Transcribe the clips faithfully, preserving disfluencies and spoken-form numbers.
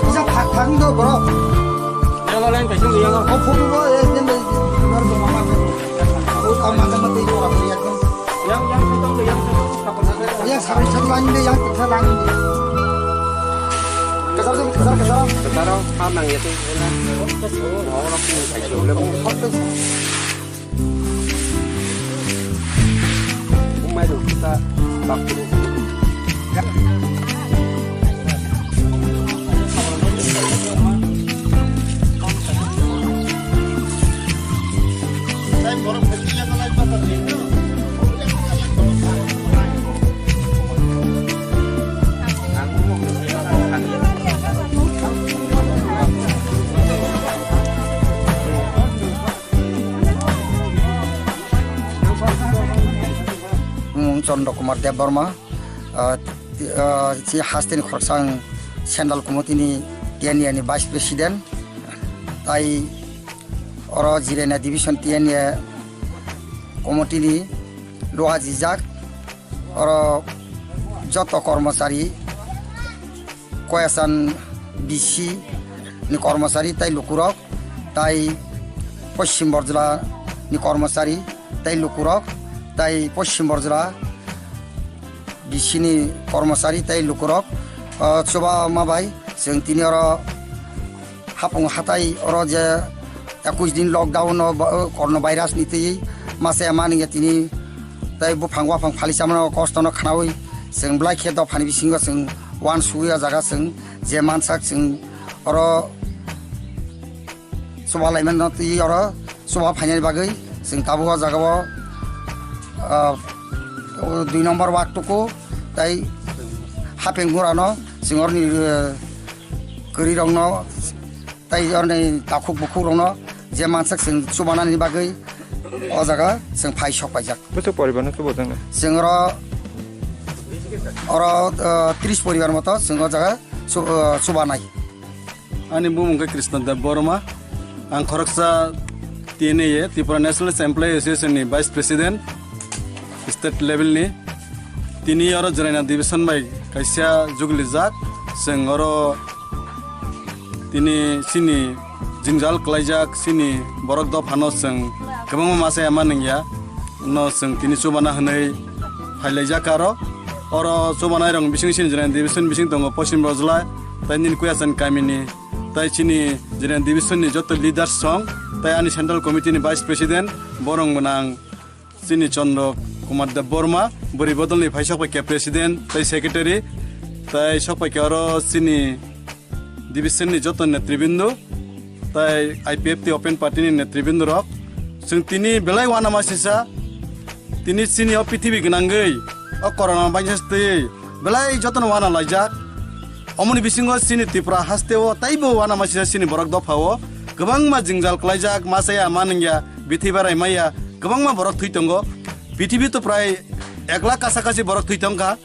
Kisa thak thak do borok. Yang lain kaisa yang. Oh, photo bo, eh, den dai. Yang, yang, yang, yang, yang. Yang sarang sarang lain deh, yang kita lain deh. Kesar deh, kesar, kesar. Kesar, ha nang ya tuh. Orang pun kaisa. Mung Chandra Kumar Debbarma, ah, ah, si hasteni khoroksa ang Central Committee ni T N A ni Vice President, tai oro Jirania Division T N A Committee ni luha jijak, oro joto kormochari, Koyasan B C ni kormochari tai lukurok, tai Poschim Borjla ni kormochari tai lukurok, tai Poschim Borjla B C ni kormochari tai lukurok, o, chuba ma bai chwng tini oro hapung hatai oro je ekush din lockdown no ba-, o, corona virus ni twi masa ya mani ya tini tai buphang waphang phali chamano kosto no khnaui chwng belai khe dophani bisingo chwng uansugwi o jaga chwng je mansak chwng oro chuba laimano twi oro chuba phainani bagwi chwng tabuk o jaga o, ah, dui number ward tuku tai hapeng gura no chwng oroni, eh, kwrwi rok no tai oroni takhuk bukhuk rok no je mansak chwng chubanani bagwi o jaga chwng phai sok paijak. Bwswk poribar no chubajaknai? Chwng oro, oro, ah, tris poribar moto chwng o jaga chu-, ah, chubanai. Ani bumung khe Krishna Dev Borma. Ang khoroksa T N A, Tripura National Employee Association ni Vice President, state level ni. Tini oro Jirania Division bai kaisa jugulijak. Chwng oro tini chini jwngjal kwlaijak, chini borok dophano chwng kwbangma masa ya ma nungya. No chwng tini chubana hwnwi phailaijak aro. Oro chubanairok bising chini Jirania Division bising tongo Poschim Borjla, tai nini Koyasan kamini, tai chini Jirania Division ni joto leaders song, tai ani Central Committee ni Vice President, borok gwnang chini Chandra Kumar Deb Borma, bwrwi bodol ni phai sok pai khe President tai Secretary, tai sok pai khe oro chini Division ni joto netribindu, tai I P F T Open Party ni netribindu rok, chwng tini belai uanama sisa, tini chini o prithibi gwnangwi o corona virus twi belai jotono uana laijak. Omoni bisingo chini Tripura haste o taibo uanama sisa chini borok dopha o kwbangma jwngjal kwlaijak, masa ya ma nungya, bithi barai maya, kwbangma borok thwi tongo. Prithibi to prai ek lakh kasa kasi borok thwi tongkha.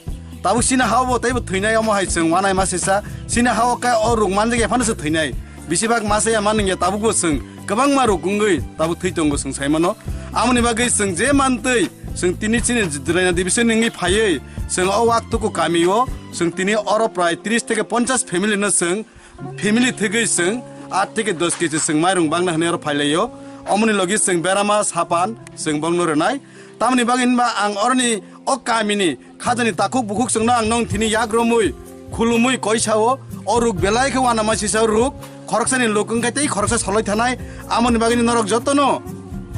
Tabuk chini ha-o bo teibo thwinai, omo hai chwng uanai ma sisa. Chini ha-o khe o rwk manjak ya phano se thwinai. Besibak masa ya ma nungya tabukbo chwng kwbangma rwk wngwi tabuk thwi tongo chwng sai mano. Amoni bagwi chwng je mantwi chwng tini chini Jirania Division ni wngwi phaiwi chwng o Waktuku kami o chwng tini oro prai tris theke ponchas family no chwng family thwgwi chwng aat theke dos kg chwng mairung bangna hwnwi oro phailaio. Omoni logi chwng berama sapan chwng bongno rwnai. Tamoni bagwi hinba ang oroni o kamini khajani takhuk bukhuk chwngno ang nong thini yak romwi khulumwi koi sao, o ruk belai khe uanama sisa ruk, khoroksani luk wngkhe tei khoroksa soloi thanai. Amoni bagwino norok jotono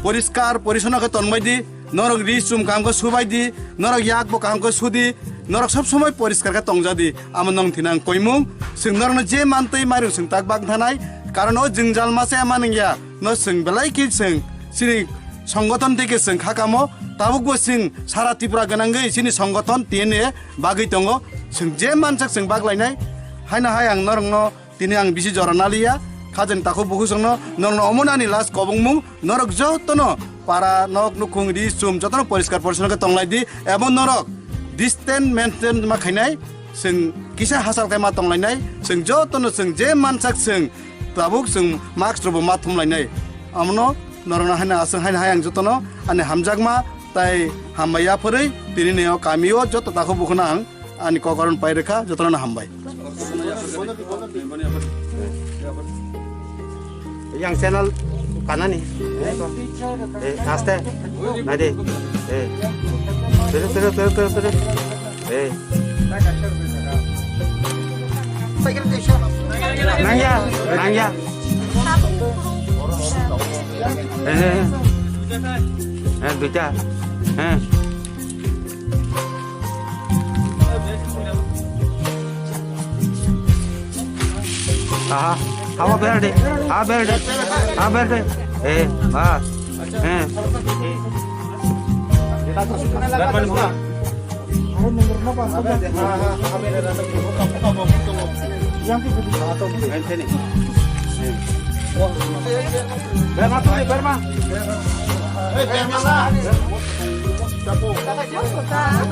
poriskar porisonno khe tonbai di, norok ri chum kaham khe subai di, norok yak bo kaham khe sudi, norok sob somoi poriskar khe tongja di. Amo nong thini ang koimung, chwng norokno je mantwi mairung chwng tak bak thanai, karon o jwngjal masa ya ma nungya, no chwng belai khe chwng chini songothon theke chwng kha kamo, tabukbo chwng sara Tripura gwnangwi chini songothon T N A bagwi tongo. Chwng je mansak chwng bak lainai. Haino hai ang norokno tini ang bisi jora naliya. Khajani takhuk bukhuk chwngno norokno omono ani last kobongmung, norok jotono para nok nukhung ri chum jotono poriskar porisonno khe tonglai di, ebong norok distance maintain ma khainai, chwng kisa hachal khe ma tonglainai, chwng jotono chwng je mansak chwng tabuk chwng mask rwbo ma thumlainai. Amono Norokno haino aswk haino hai ang jotono ani hamjakma tai hambai yaphurwi tini neo kamio joto takhuk bukhukno ang ani kokoron pai rwkha, jotono hambai. Yang channel kanani? Eh, aste. Nadi. Eh. Tere, tere, tere, tere, tere. Eh. Nangya, nangya. Eh, eh, eh. Eh, duita. Eh. Aha, hawa berde, ha berde, ha berde. Eh, bas. Eh. Berma tu, berma.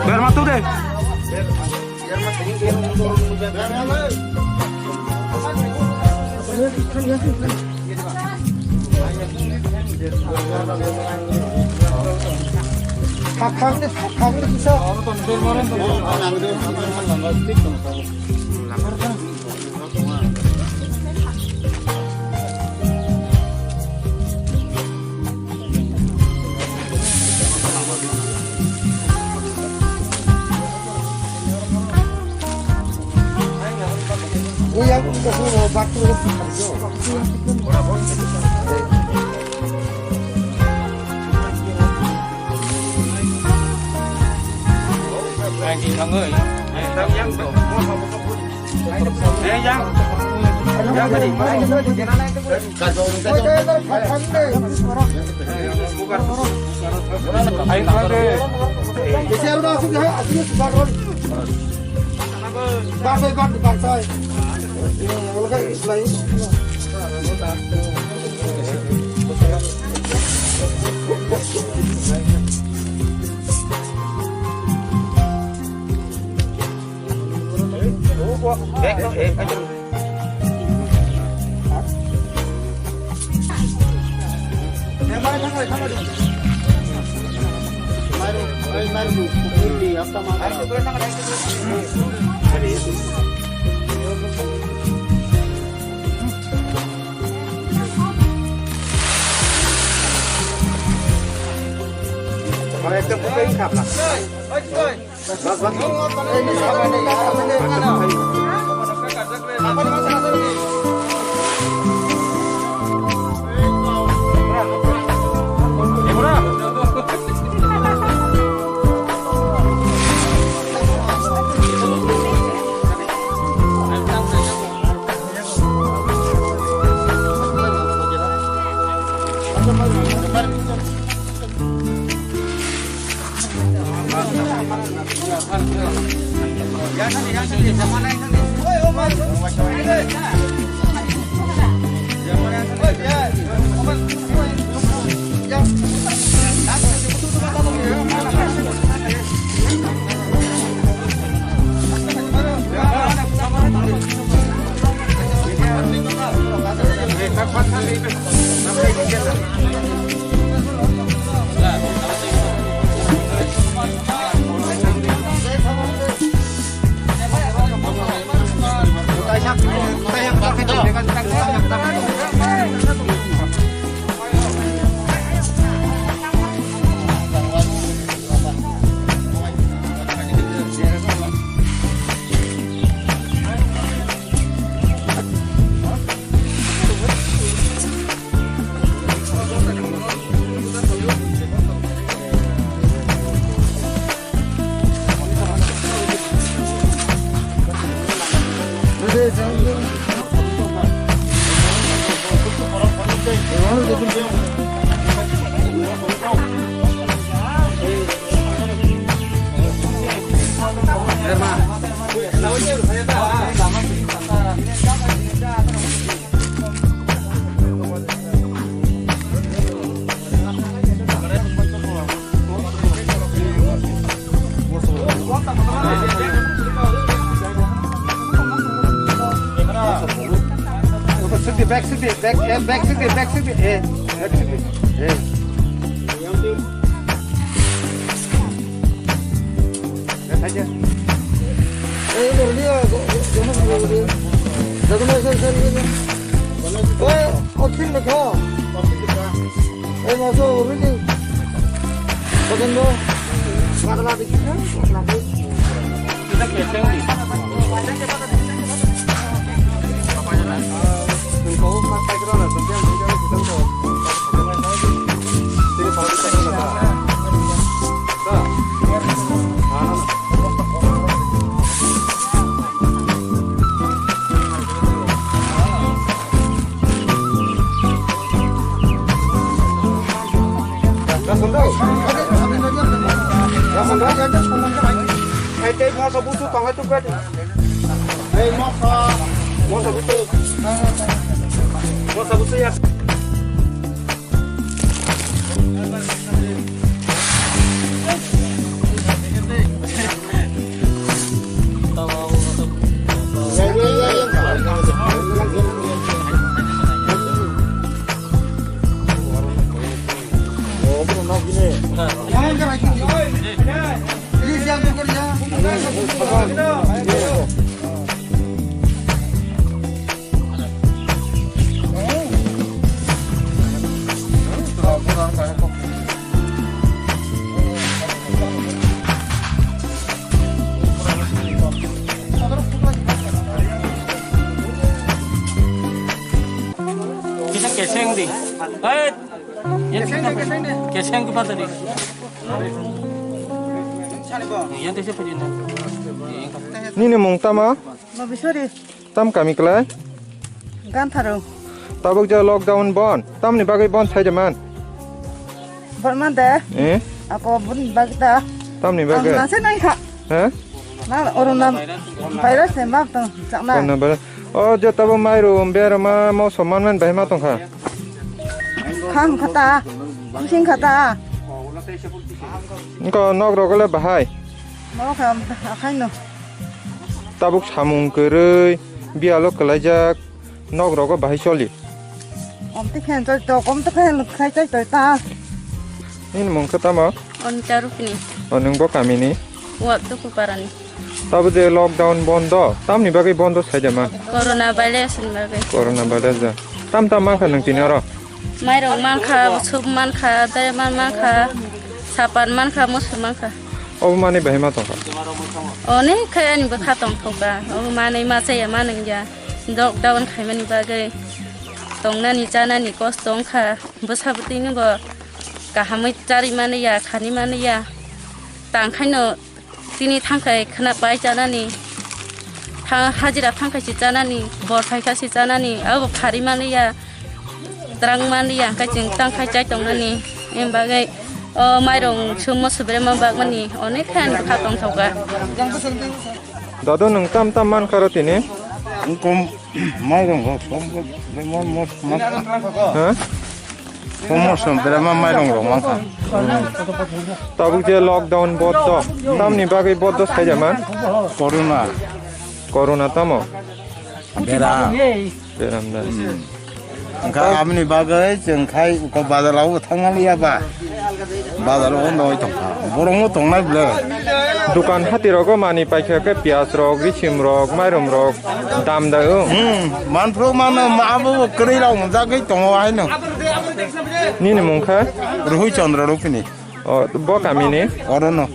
Berma tu de. Back side, back side, back, eh, back side, back side, eh, back side. Hai, tei moso busu tongo, tu kati. Hei, moso. Moso busu. Moso busu ya. Kisa keseng di. Hai. Keseng di, keseng di. Keseng ke pada di. Yang tu siapa dia? Nini mung tama? Mabisori. Tam kami klai? Gantharo. Tabuk je lockdown bon. Tamni bagwi bon sai de man? Bon man de. Eh? Ako bon bagwi ta. Tamni bagwi? Ang nase nai kha. Ha? Na corona virus ni bab tong chakna. Corona virus. O je tabo mairum berama moso manman bahai ma tong kha. Khang khata. Kusing khata. Engko nok rogole bahai. Nok kha akhai no. Tabuk samung kwrwi, biyalo kwlaijak, nok rogo bahai choli. Om te khen choli to, om te khen khai chai toi ta. Nini mung khe tamo? Onita Rupini. O, nwng bo kamini? Wak Tukuparani. Tabo je lockdown bondo, tamni bagwi bondo sai de man? Corona virus ni bagwi. Corona virus da. Tam tam mankha nwng tini oro? Mairok mankha, soup mankha, daiman mankha, sapan mankha, musu mankha. Obo manwi bahai ma tongkha? Onek khe ani bwkha tongthokha. Obo manwi ma chaya ma nungya. Lockdown khaimani bagwi tongnani chanani kosto wngkha. Bwsa bwtwi no bo kahamwi charwi mani ya, khani mani ya. Tangkhaino tini thangkhai khwna pai chanani. Tha-, hajira thangkhai se chanani, bor phaikha se chanani, abo khari mani ya. Twrang mani ya, hwnkhe chwng tang khai chai tongnani. Em bagwi o mairung sumo subrema bagmani onek khe ani kha tongthokha. Dadu, nwng tam tam mankha ro tini? Wngkhe mairung rok som, mo, mo, mo. Ha? Somo som berama mairung rok mankha. Tabuk je lockdown bondo, tamni bagwi bondo sai de man? Corona. Corona tamo? Bera. Beram da. Hwnkha aboni bagwi chwng khai uko bazar o thangmani ya ba? Bazar o noi tongkha. Borok no tongnai ble. Dukan hati rogo mani paikha khe piyaj rok, risim rok, mairum rok dam da o. Hmm, manpro mano ma abo kwrwi rok jagwi tongo haino. Nini mung kha? Ruhui Chandra Rupini. O, bo kamini? Orono.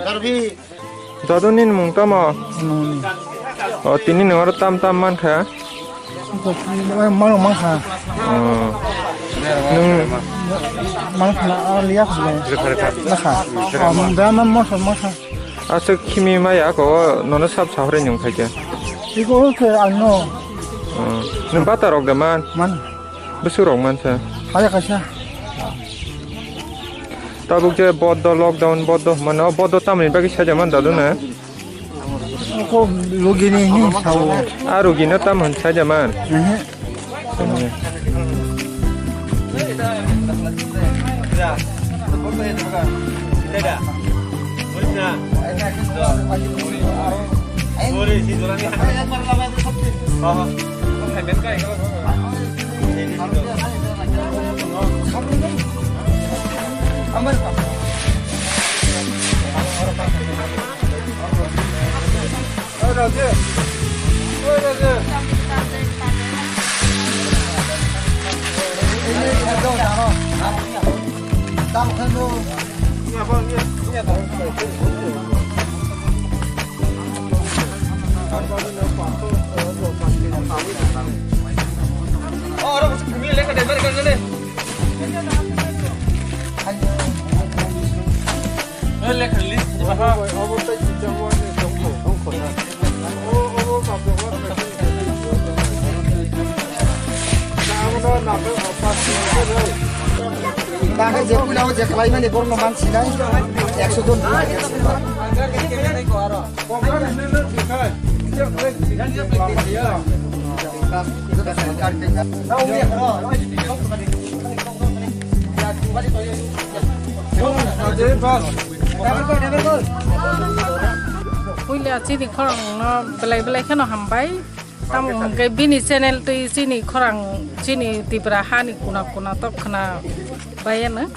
Darbi. Dadu nini mung tamo? Nini. O, tini nwng oro tam tam mankha? Mano mankha. O. Nwng mankha na, a liya khule. Lekha. O, nwng da ma mosor mankha. Aswk khimi maya ako nono sab sahore nwng khaikhe. Iko ke alno. O. Nwng bata rok de man? Man. Bwswk rok mansa. Haya kaisa. Tabuk je bodo lockdown bodo hwnmano, bodo tamoni bagwi saida man dadu na? Ko logini ni sao. A rugino tam hwn saida man. Ehe. Bakhe je puila o je khlaimani borokno man sinai, ekso jon. Puila chini khorang no belai belai kheno hambai. Tamo hwnkhe bini channel twi chini khorang chini Tripura hani kuna kuna tok khna bayano.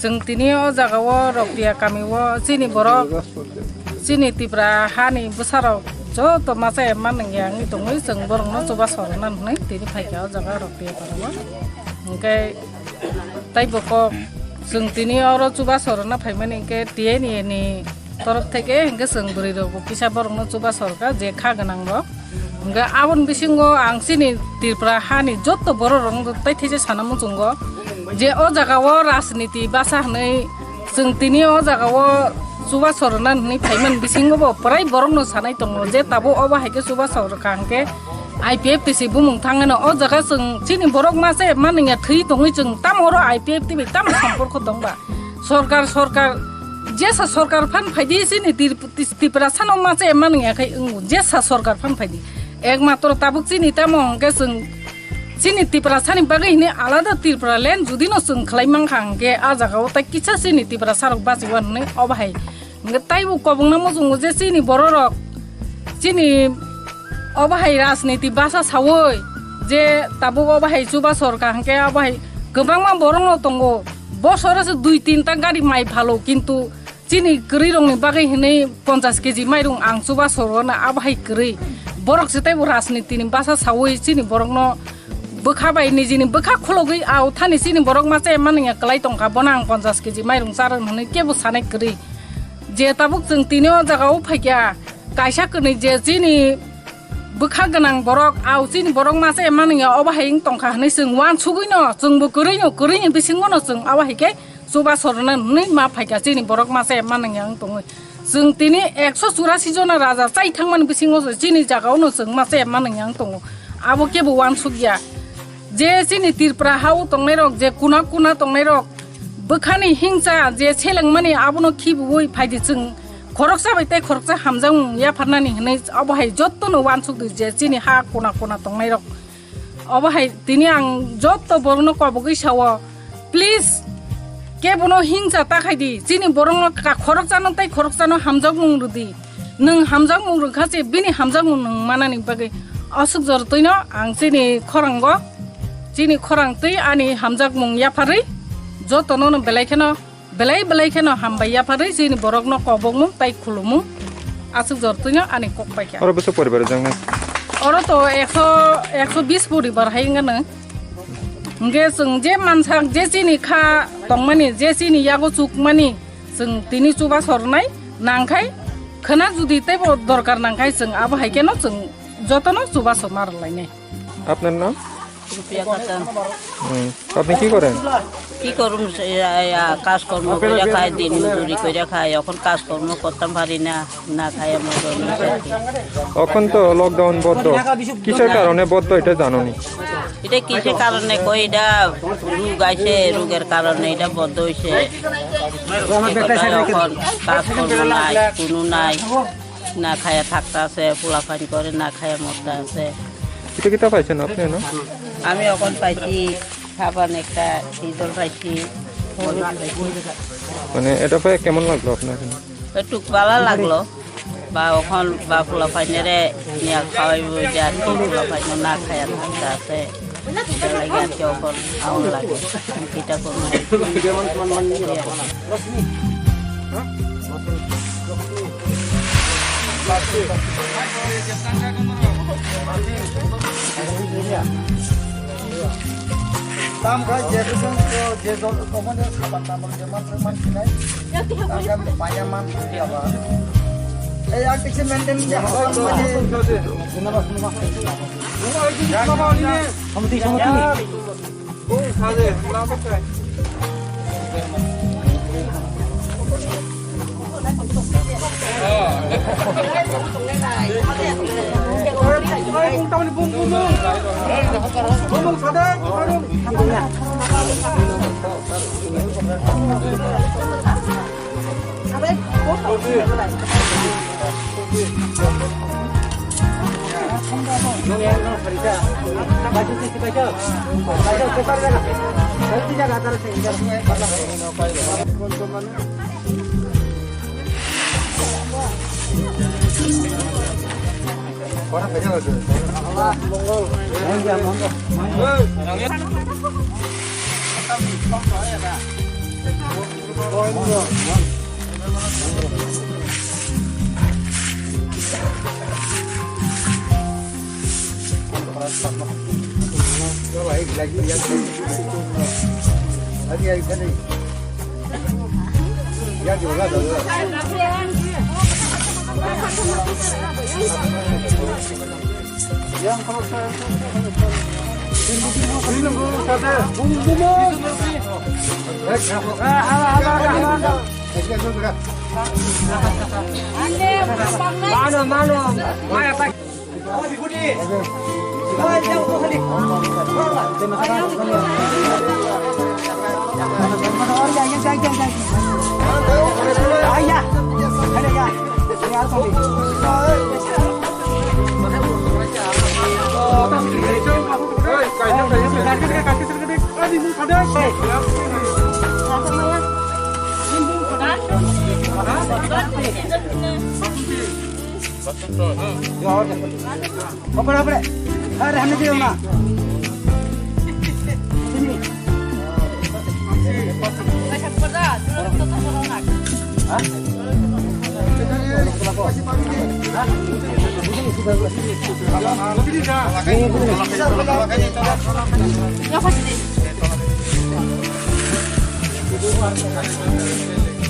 Chwng tini o jaga o Roktiya kami o chini borok chini Tripura hani bwsarok joto masa manwng ya wngwi tongwi chwng borokno chubachu rwna hwnwi tini phaikha o jaga Roktiya para o. Hwnkhe taibo kok chwng tini oro chubachu rwna phaimani hwnkhe T N A ni torok theke hwnkhe chwng bwrwi rokbo kisa borokno chubachu rwkha je kha gwnang rok. Hwnkhe aboni bisingo ang chini Tripura hani joto borok rok tai theisa sana muchungo je o jaga o rajniti basa hwnwi chwng tini o jaga o chubachu rwna hwnwi phaimani bisingo bo pwrai borokno sanai tongo je tabuk obo hai khe chubachu rwkha hwnkhe I P F T C bumung thangano o jaga chwng chini borok masa manwng ya thwi tongwi chwng tamo oro I P F T bai tamo somporko tongba. Sorkar, sorkar, jesa sorkar phan phaidi chini Tir-, Tis-, Tiprasano masa manwng ya khai wngo, jesa sorkar phan phaidi. Ekmatro tabuk chini tamo hwnkhe chwng chini Tiprasani bagwi hwnwi alada Tripura land judino chwng khlai mankha hwnkhe a jagao tai kisa chini Tiprasarok bachiwan hwnwi obo hai. Hwnkhe taibo kobongno muchungo je chini bororok chini obo hai rajniti basa saui je tabuk obo hai chubachu rwkha hwnkhe obo hai kwbangma borokno tongo. Bosoro se dui tinta gari mai phalo, kintu chini kwrwi rokni bagwi hwnwi ponchash keji mairung ang chubachu rwna abo hai kwrwi. Borok se teibo rajnitini basa saui chini borokno bwkha bai nijini bwkha khulogwi au thani chini borok masa manwng ya kwlai tongkha, bono ang ponchash keji mairung charwng hwnwi kebo sanai kwrwi. Je tabuk chwng tini o jaga o phaikha, kaisa kwnwi je chini bwkha gwnang borok, au chini borok masa manwng ya obo hai wng tongkha hwnwi chwng uansugwi no, chwngbo kwrwi no, kwrwi ni bisingo no chwng abo hai khe chubachu rwna hwnwi ma phaikha chini borok masa manwng ya wng tongwi. Chwng tini ekso churasi jona raja chai thangmani bisingo se chini jaga o no chwng masa manwng ya wng tongo. Abo kebo uansuk ya. Je chini Tripura ha o tongnai rok, je kuna kuna tongnai rok, bwkhani hingsa je selengmani abono khibiui phaidi chwng khoroksa bai tei khoroksa hamjakmung yapharnani hwnwi obo hai jottono uansuk di je chini ha kuna kuna tongnai rok. Obo hai tini ang jotto borokno kobogwi sao, please Kebono hingsa ta khai di, chini borokno ka-, khoroksano tei khoroksano hamjakmung rw di. Nwng hamjakmung rwkha se bini hamjakmung nwng manani bagwi. Aswk jor twino ang chini khorango, chini khorang twi ani hamjakmung yapharwi jotono no belai kheno, belai belai kheno hambai yapharwi chini borokno kobokmung tei khulumung. Aswk jor twino ani kok paikha. Oro bwswk poribar wngjak nai? Oro to ekso, ekso bis poribar hai wngkha nw. Hwnkhe chwng je mansak, je chini kha tongmani, je chini yago chukmani, chwng tini chubaso rwnai nangkhai, khwna judi teibo dorkar nangkhai, chwng abo hai kheno chwng jotono chubaso ma rwlainai. আপনার নাম? রুপিয়া খাতুন। হুম। আপনি কি করেন? কি করুম, সে, ইয়া, ইয়া, কাজকর্ম কইরা খাই, দিন মজুরি কইরা খাই, এখন কাজকর্ম করতাম পারি না। না খাইয়া মরণ হইছে আর কি। এখন তো লকডাউন বন্ধ, কিসের কারণে বন্ধ এটা জানো নি? এটা কিসের কারণে কই, এটা রোগ আইছে, রোগের কারণে এটা বন্ধ হইছে। এখন কাজ কর্ম নাই, কোনো নাই, না খাইয়া থাকতে আছে, পোলাপান করে না খাইয়া মরতে আছে। এটা কিতা পাইছেন আপনি এনে? আমি এখন পাইছি সাবান একটা, ডিজল পাইছি, হলুদ পাইছি। মানে এটা পেয়ে কেমন লাগলো আপনার এখানে? একটু ভালো লাগলো, বা ওখান বা পোলা পাইনেরে নিয়ে খাওয়াইবো, যে আর কি পোলা পাইনে না খায় আর থাকতে আছে, এটা লাগে আর কি, ওখান আমার লাগে, এটা কোনো Tam kha je bwswng ko je jol ko mo je sabar tambar je man man sinai. Tam kha maya man ya ba. Ei ak kisi maintain je haba mane. Samati, samati. Mano, mano, mano. Opor, opor. Are, hamne diyo na.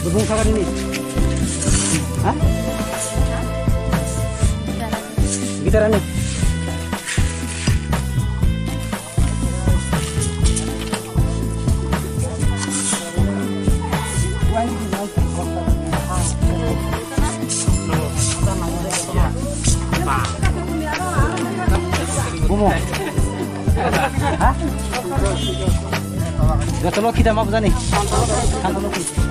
Bubung sabar ini. Hah? Gitaran ni. Gumo. Hah? Joto lo kita mau jani. Kanto lo kita.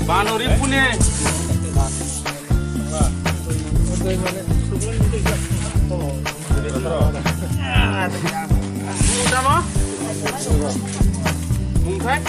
Banori pune. Mungthai?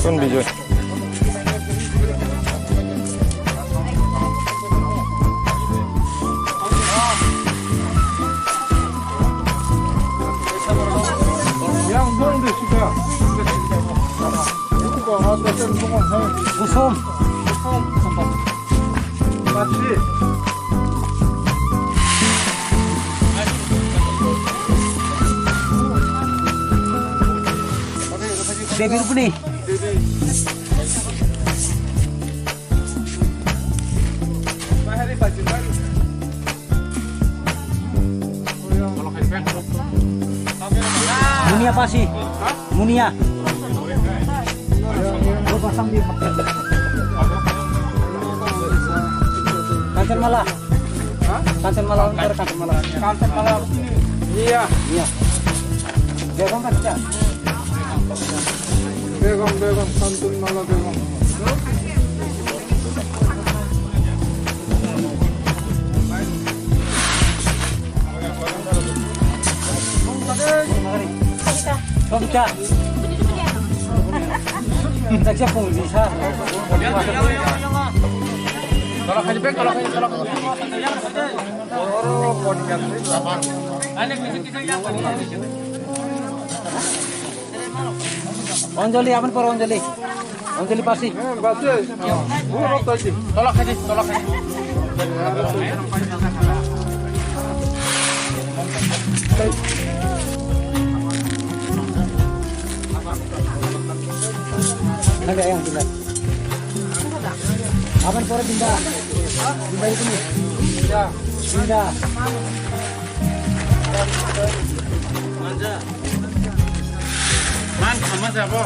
Kun Bijoy? Kusom. Devi Rupini. Munia Pasi. Munia. Kanchanmala. Kanchanmala, Kanchanmala. Kanchanmala. Iya. Iya. Begum kan kita? Begum, Begum, Kanchanmala Begum. Kobita. Jaksa pungji sa. Anjali, aboni pore Anjali. Anjali Pasi. Tolok khaidi, tolok khaidi. Aboni pore Binda. Binda itu nih. Binda. Man, sama siapa?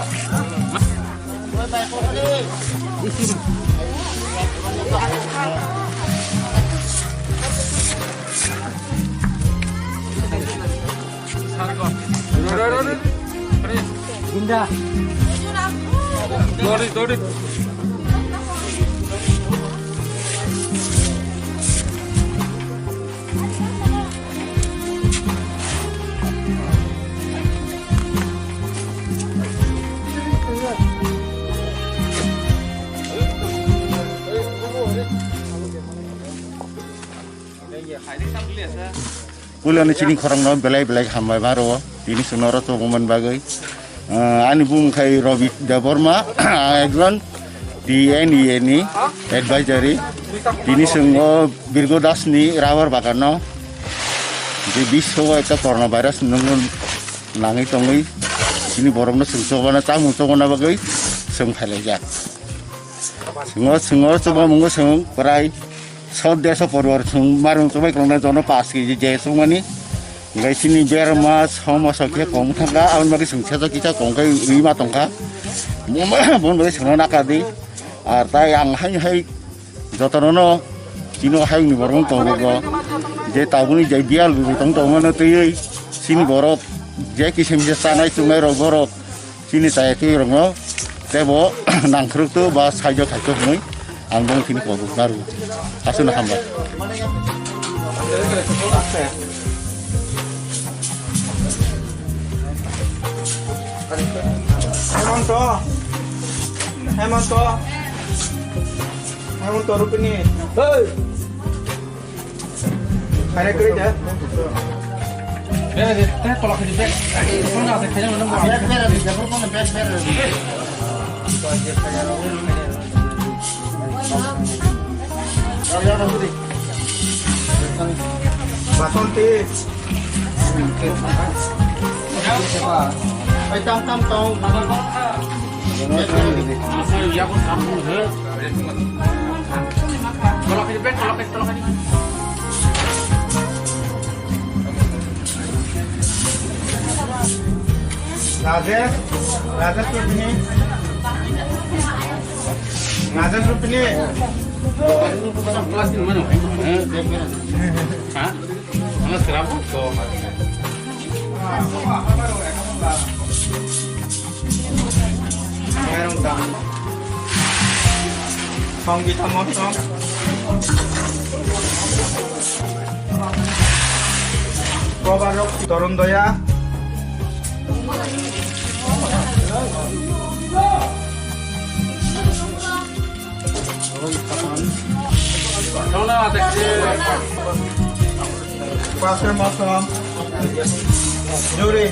Binda. Dori, dori. Puilani chini khorokno belai belai hambai ma rwo, tini chwngno oro tongmani bagwi. Ah, ani bumung khai Ravi Debbarma, ang ekjon T N E A ni advisory. Tini chwng o Birgo Das ni rubber bagan no je biswo ekta corona virus nungwi nangwi tongwi tini borok no chwng chobana chamung chobana bagwi chwng phailaijak. Chwng o, chwng o chubamungo chwng prai sot deso poribar chwng marung chubai kwlwng jono paanch K G je chwngmani. Hingke chini berma soma sokhe kong thangkha, aboni bagwi chwng sejak kisa kong khe rima tongkha. Boni bagwi chwngno nakadi. Ar tai ang hai hai jotono no chini o hayungni borok wng tongo bo. Je tabukni je biyal guru tong tongmano twiwi chini borok je kisa misa chanai chungnai rok borok. Chini chaya twi rokno tebo nangkhruk to ba saijo thaito hwnwi ang bong chini kobo naru. Aswkno hambai. Hemonto. Hemonto. Hemonto Rupini. Hey. Basanti. Ai, tam, tam, tam. Rajesh, Rajesh Rupini. Rajesh Rupini. Kelas di mana? Hah? Mana serabut kok? Songita Mosong. Kobarok Toron Doya. Pastor Mosong. Juri.